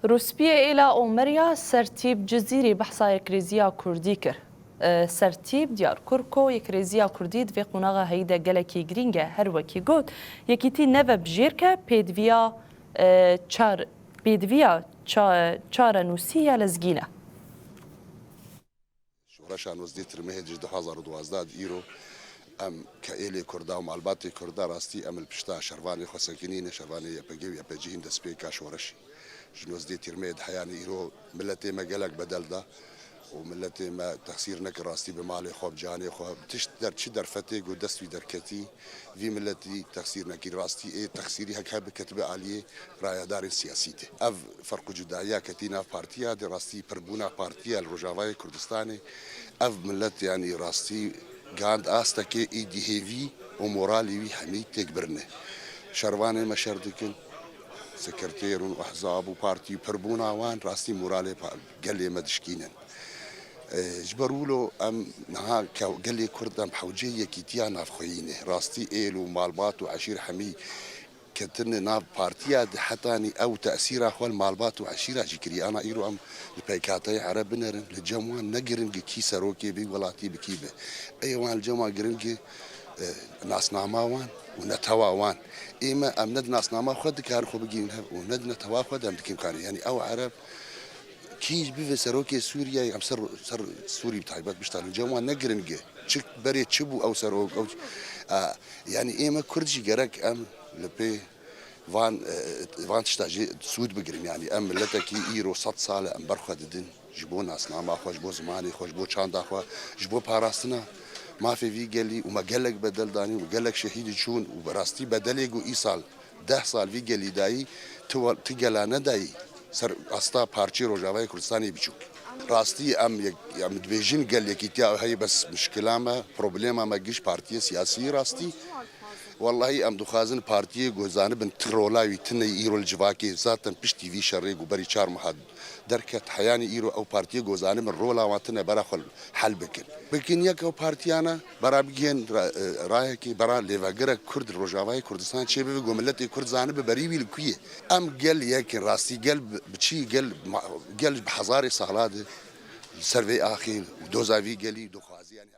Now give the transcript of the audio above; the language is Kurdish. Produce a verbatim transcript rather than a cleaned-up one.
Rûspiyê Êla Omeriya Sertîp Cizîrî behsa yekrêziya Kurdî kir. E, Sertîp diyar kir ku yekrêziya Kurdî di vê qonaxa heyî de gelekî girîng e. Her wekî got, yekîtî ne vebijêr ke pêdiviya, e, çar-, pêdiviya ça-, çarenûsî ya lezgîn e. Şoreşa nozdeh Tirmehê ji du hazar û duwazdeh de îro em ke êlê Kurda û malbatê Kurda rastî em li pişta şervanê xwe sekinîne, şervanê Y P G û Y P G hîn destpêka şoreşê. Ji nozdeh Tirmehê de heyanî îro miletê me gelek bedel da û miletê me texsîr nekir rastî bi malê xwe, bi canê xwe, bi tişt der, çi derfetê ku dest wî derketî, vî miletî texsîr nekir rastî ê texsîrî heke biketibe aliyê rayedarên siyasî de. Ev ferq û cudayiya ketî nav partiya de rastî pirbûna partiya li Rojavayê Kurdistanê ev milet yanî rastî gand astekê êdî hêvî û moralê wî hemî têk birine. Şervanê me şer dikin, sekreterûn û ehzab û partî û pirbûna wan rastî moralê pa-, gelê me dişkînin. E, ji ber wilo em niha ke-, gelê Kurd em hewceyî yekîtiya navxweyî ne. Rastî êl û malbat û eşîr hemî ketine nav partiya de hetanî ew tesîra xwe li malbat û eşîra jî kiriye. Ana îro em li P K T'yê Ereb binerin, li cem wan ne giring e kî serokê vî welatî bi kî be. Ê wan li cem wan giring e, e, nasnama wan û netewa wan. Ê me em ne di nasnama xwe dikarin xwe bigihînin hev û ne di netewa xwe de em dikin karî. Yanî ew Ereb kî bibe serokê Sûriyeyê, em ser, ser Sûrî bi taybet biştanin. Cem wan ne giring e. Çi berê çi bû ew serok, ew, a, yanî ê me Kurd jî gerek em li pê van, e, van tişta jî sûd bigirin. Yanî em miletekî îro sed sal e em ber xwe didin ji bo nasnama xwe, ji bo zimanê xwe, ji bo çanda xwe, ji bo parastina mafê vî gelî û me gelek bedel danî û gelek şehîdî çûn û bi rastî bedelê ku îsal deh sal vî gelî dayî, tu wa-, tu gela nedayî ser asta parçeyê Rojavayê Kurdistanê biçûk. Rastî em yek-, em dibêjin gel yekîtiya heye, bes mişkila me, problema me giş partiyê siyasî rastî. Wellahî em dixwazin partiyê ku zanibin ti rola wî tune îro li civakê zaten piştî vî şerê ku berî çar meha derket, heyanî îro ew partiyê ku zanibin rola wan tune bera xwe hel bikin. Bikin yek ew partiyana bera bigihên ra-, e, rayekê bera lêvegirek Kurd li Rojavayê Kurdistan çêbibe ku miletê Kurd zanibe berî wî li ku ye. Em gel yek in rastî, gel bi, bi çi, gel ma-, gel bi hezarê sala de li ser vê axê û doza vî gelî dixwazî, yanî